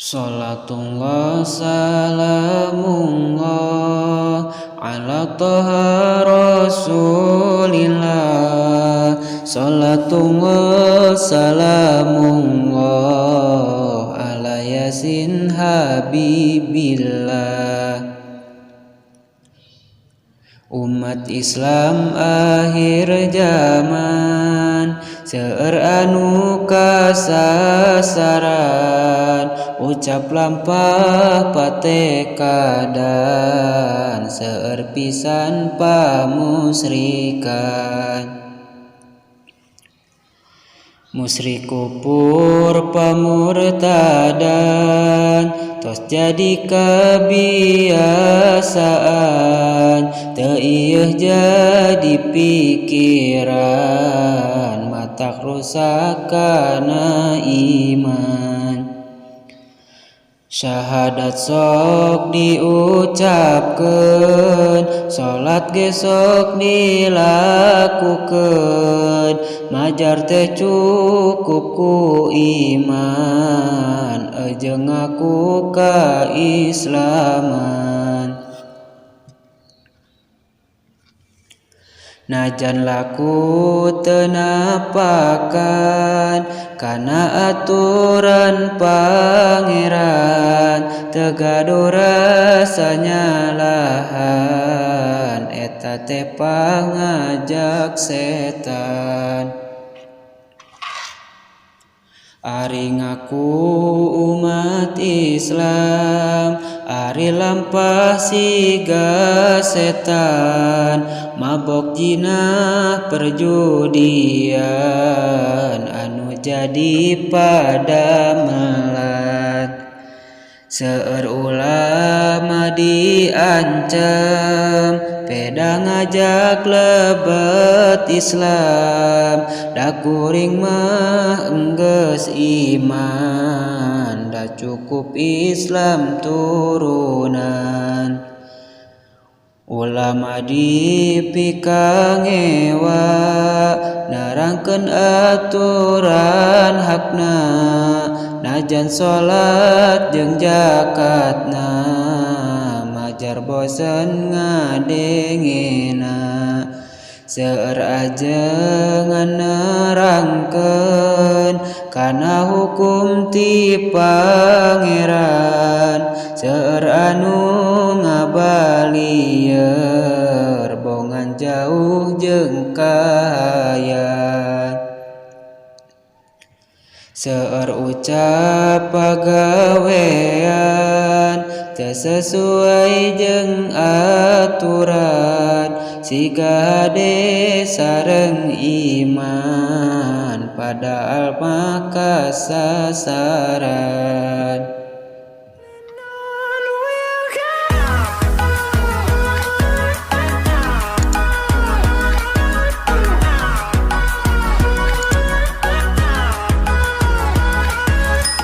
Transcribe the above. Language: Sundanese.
Salatullah salamullah ala Toha Rasulillah. Salatullah salamullah ala Yasin Habibillah. Umat Islam akhir zaman, seueur anu kasasaran, ucap lampah patekadan, seueur pisan pamusrikan. Musyrik, kufur, pamurtadan tos jadi kebiasaan, teu ieuh jadi pikiran, matak rusak kana iman. Syahadat sok diucapkeun, salat ge sok dilakukeun, majar teh cukup ku iman jeung ngaku kaislaman. Najan laku teu napakan kana aturan Pangeran, teu gaduh rasa nyalahan, eta teh pangajak setan. Ari ngaku umat Islam, ari lampah siga setan, mabok, jinah, perjudian anu jadi padamelan. Seueur ulama diancem peda ngajak lebet Islam, da kuring mah enggeus iman, da cukup Islam turunan. Ulama dipikangewa nerangkeun aturan hakna, najan salat jeung zakatna, majar bosen ngadengena. Seueur ajengan nerangkeun kana hukum ti Pangeran, seueur anu ngabalieur bongan jauh jeung kahayan. Seueur ucap pagawean teu sesuai jeung aturan, siga hade sareng iman padahal mah kasasaran.